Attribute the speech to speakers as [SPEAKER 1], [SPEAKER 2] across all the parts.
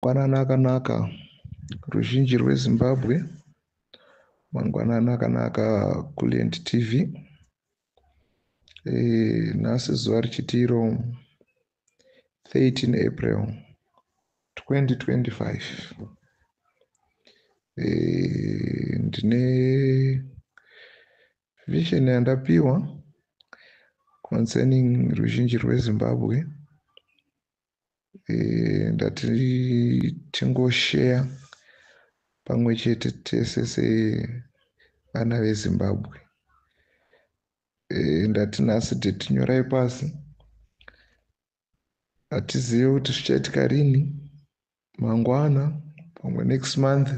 [SPEAKER 1] Mangwanani akanaka ruzhinji rweZimbabwe. Mangwanani akanaka Kulliant TV. Nhasi zuva richiti iro 13 April 2025. Ndine vision yandapiwa concerning ruzhinji rweZimbabwe. Ndati tingosheya pamwe chete tese sevana veZimbabwe. Ndati nhasi tinyorai pasi. Hatizivi kuti zvichaitika rini, mangwana, pamwe next month,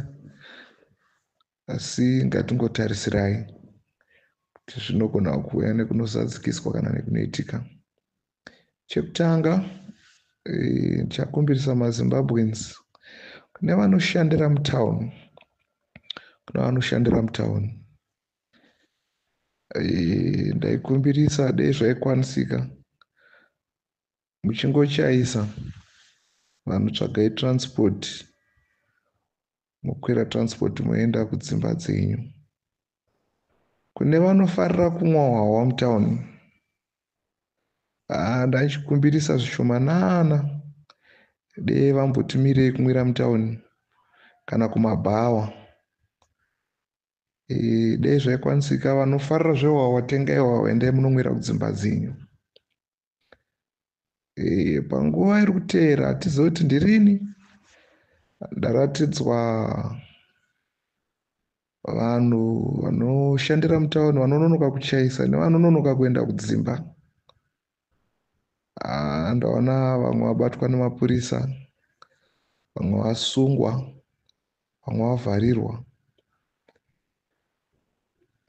[SPEAKER 1] asi ngatingotarisirai kuti zvinogona kuuya nekunozadzikiswa kana nekunoitika. Chekutanga, ndichakumbirisa maZimbabweans kune vanoshandira mutown, kune vanoshandira mutown, ndaikumbirisa dei zvaikwanisika muchingochaisa vanhu, tsvagai transport, mokwira transport moenda kudzimba dzenyu. Kune vanofarira kumwa hwahwa mutown, ndachikumbirisa zvishomanana, dei vambotimirei kumwira mutown kana kumabhawa. Dei zvaikwanisika, vanofarira zvehwahwa, tengai hwahwa, endai munomwira kudzimba dzenyu. Panguva iri kuteera, hatizivi kuti ndirini, ndaratidzwa vanhu vanoshandira mutauni vanononoka kuchaisa nevanononoka kuenda kudzimba. Ndaona vamwe vabatwa nemapurisa, vamwe vasungwa, vamwe vavharirwa.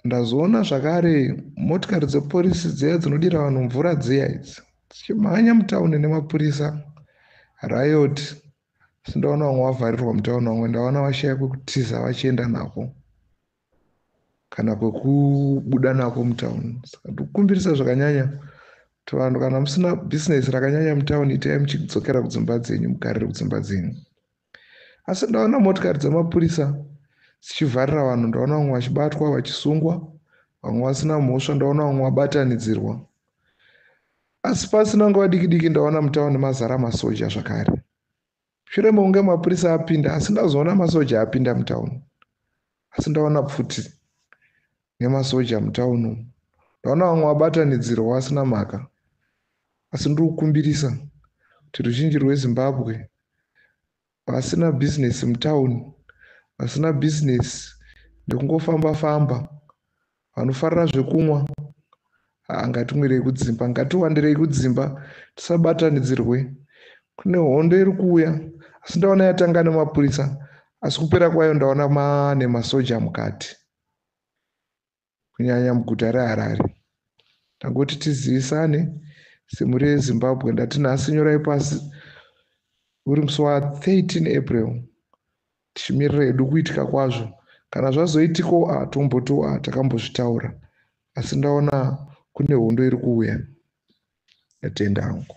[SPEAKER 1] Ndazoona zvakare motikari dzeporisi dziya dzinodira vanhu mvura dziya idzi dzichimhanya mutauni nemapurisa, riot. Asi ndaona vamwe vavharirwa mutauni, vamwe ndaona vashaya kwekutiza vachienda nako kana kwekubuda nako mutauni. Saka ndikukumbirisa zvakanyanya kuti vanhu, kana musina bhizinesi rakanyanya mutauni, itai muchidzokera kudzimba dzenyu, mugarire kudzimba dzenyu. Asi ndaona motikari dzemapurisa dzichivharira vanhu, ndaona vamwe vachibatwa, vachisungwa, vamwe vasina mhosva, ndaona vamwe vabatanidzirwa. Asi pasina nguva diki diki ndaona mutauni mazara masoja zvakare, shure mekunge mapurisa apinda. Asi ndazoona masoja apinda mutauni, asi ndaona pfuti nemasoja mutauni umu. Ndaona vamwe vabatanidzirwa vasina mhaka. Asi ndiri kukumbirisa kuti ruzhinji rweZimbabwe vasina bhizinesi mutauni, vasina bhizinesi nekungofamba famba, vanofarira zvekumwa, ngatimwirei kudzimba, ngatiwandirei kudzimba, tisabatanidzirwe. Kune hondo iri kuuya, asi ndaona yatanga nemapurisa, asi kupera kwayo ndaona maane masoja mukati, kunyanya muguta reHarare. Ndangoti tizivisane semhuri yeZimbabwe. Ndati nhasi nyorai pasi, uri musi wa13 April, tichimirira hedu kuitika kwazvo. Kana zvazoitiko, tomboti takambozvitaura, asi ndaona kune hondo iri kuuya. Ndatenda hangu.